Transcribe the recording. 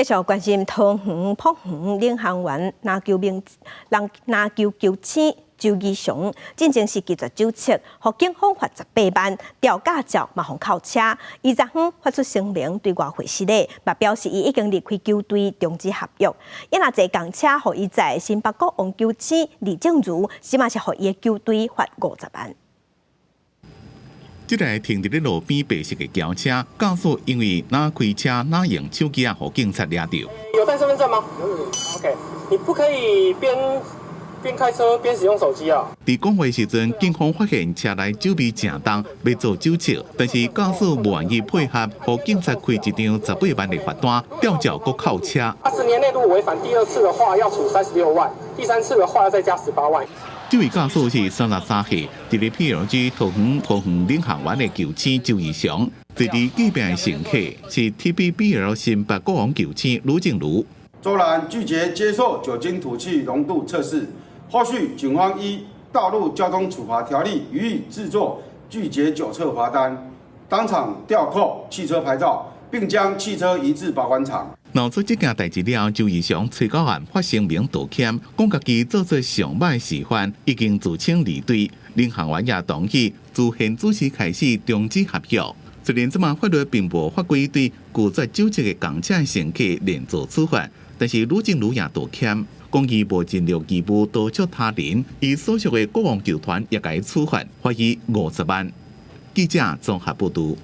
繼續關心桃園璞園領航員籃球明人籃球球星周儀翔，進前是拒絕酒測，予警方罰十八萬，吊駕照嘛予扣車。伊昨昏發出聲明對外回失禮，嘛表示伊已經離開球隊，終止合約。伊若坐共車予伊載新北國王球星李正如，起碼是予伊的球隊罰50萬。這台停佇咧路邊白色的轎車，駕駛因為若開車若用手機仔，予警察掠著。有帶身份證嗎？OK，你不可以邊邊開車邊使用手機啊！佇講話時陣，警方發現車內酒味誠重，欲做酒測，但是駕駛無願意配合，予警察開一張十八萬的罰單，吊照閣扣車。 10年內如果違反第二次的話，要處36萬；第三次的話要再加18萬。這位駕駛是33歲，佇咧 PLG 桃園璞園領航員的球星周儀翔，坐佇隔壁的乘客是 TPBL 新北國王球星呂靜茹。周然拒絕接受酒精吐氣濃度測試，後續警方依道路交通處罰條例予以製作拒絕酒測罰單，當場吊扣汽車牌照，並將汽車移至保管場。鬧出這件代誌了，周儀翔催告案發聲明道歉，講家己做出上䆀示範，已經自請離隊，領航員也同意自現主時開始終止合約。雖然這馬法律並無法規對拒絕酒測的公車乘客連坐處罰，但是呂靜茹也道歉，講伊無盡力義務督促他人，伊所屬的國王球團也共處罰，罰伊50萬。記者綜合報導。